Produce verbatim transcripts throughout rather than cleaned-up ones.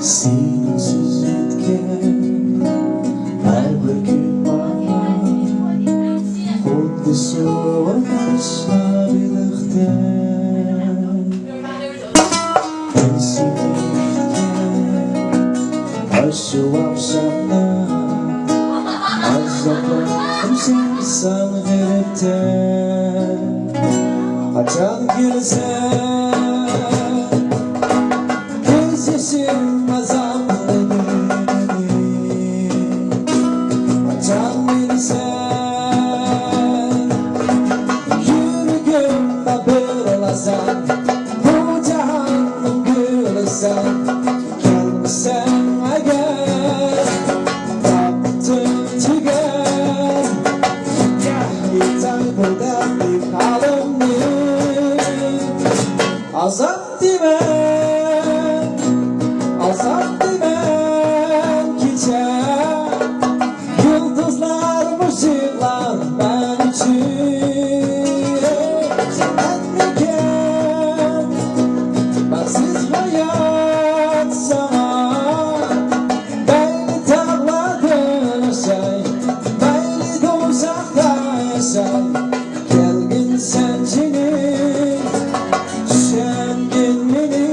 سېنىڭسىز ئۆتكەن ھەر بىر كۈن ماڭا خۇددى سوغۇق قىشلا بېلىقتەك. مەن سېنى كۈتكەن ئاشۇ ئاخشامدا ئازابلاندىم سەن غېرىبتە. قاچان كېلىسەن كۆز يېشىم ئازابلىدى مېنى. قاچان كېلىسەن يۈرىكىمگە بىر لازا، بۇ جاھاننىڭ گۈلى سەن. كەلمىسەڭ ئەگەر بەختىم تۈگەر. ئېيتاي بۇ دەردلىك ھالىمنى. ئازاب دېمەڭ، ئازاب دېمەڭ كېچە. يۇلتۇزلارمۇ يىغلار مەن ئۈچۈن. جەننەتمىكەن بەختسىز ھايات ساڭا؟ مەيلى تاغلاردا ياشاي، مەيلى دوزاختا ياشاي. كەلگىن سەن جېنىم، چۈشەنگىن مېنى،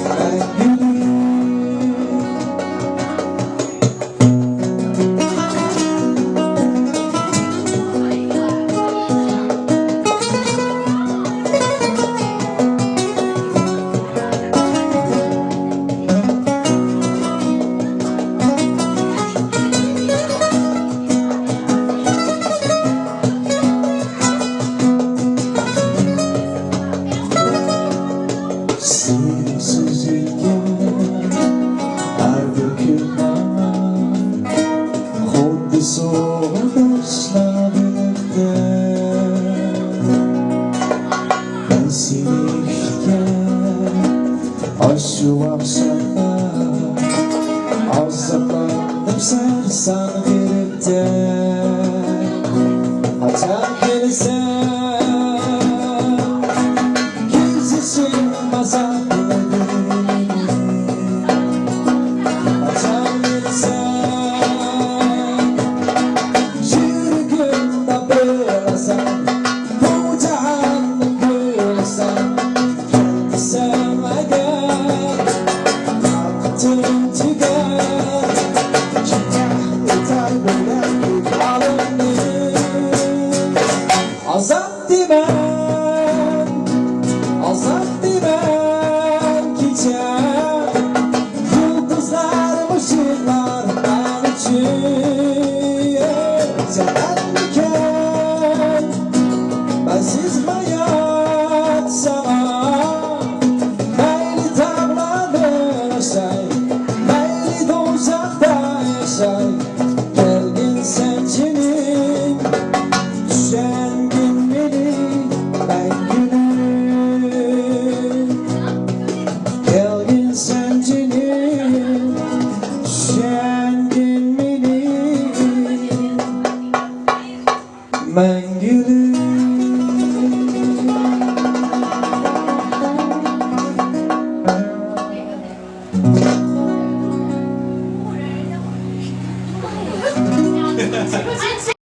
مەن گۈلۈم. سېنىڭسىز ئۆتكەن ھەر بىر كۈن ماڭا خۇددى سوغۇق قىشلا بىلىكتە. مەن سېنى كۈتكەن ئاشۇ ئاخشامدا ئازابلاندىم سەرسان غېرىبتە. قاچان كېلىسەن كۆز يېشىم ئازابلىدى مېنى. قاچان كېلىسەن يۈرىكىمدە بىر ئازاب، بۇ جاھاننىڭ گۈلى سەن. كەلمىسەڭ ئەگەر بەختىم تۈگەر. ئېيتاي بۇ دەردلىك ھالىمنى. ئازاب دېمەڭ، ئازاب دېمەڭ كېچە. يۇلتۇزلارمۇ يىغلار مەن ئۈچۈن. جەننەتمىكەن بەختسىز ھايات ساڭا؟ مەيلى تاغلاردا ياشاي، مەيلى دوزاختا ياشاي. كەلگىن سەن جېنىم، چۈشەنگىن مېنى، مەن گۈلۈم. كەلگىن سەن جېنىم، چۈشەنگىن مېنى، مەن گۈلۈم.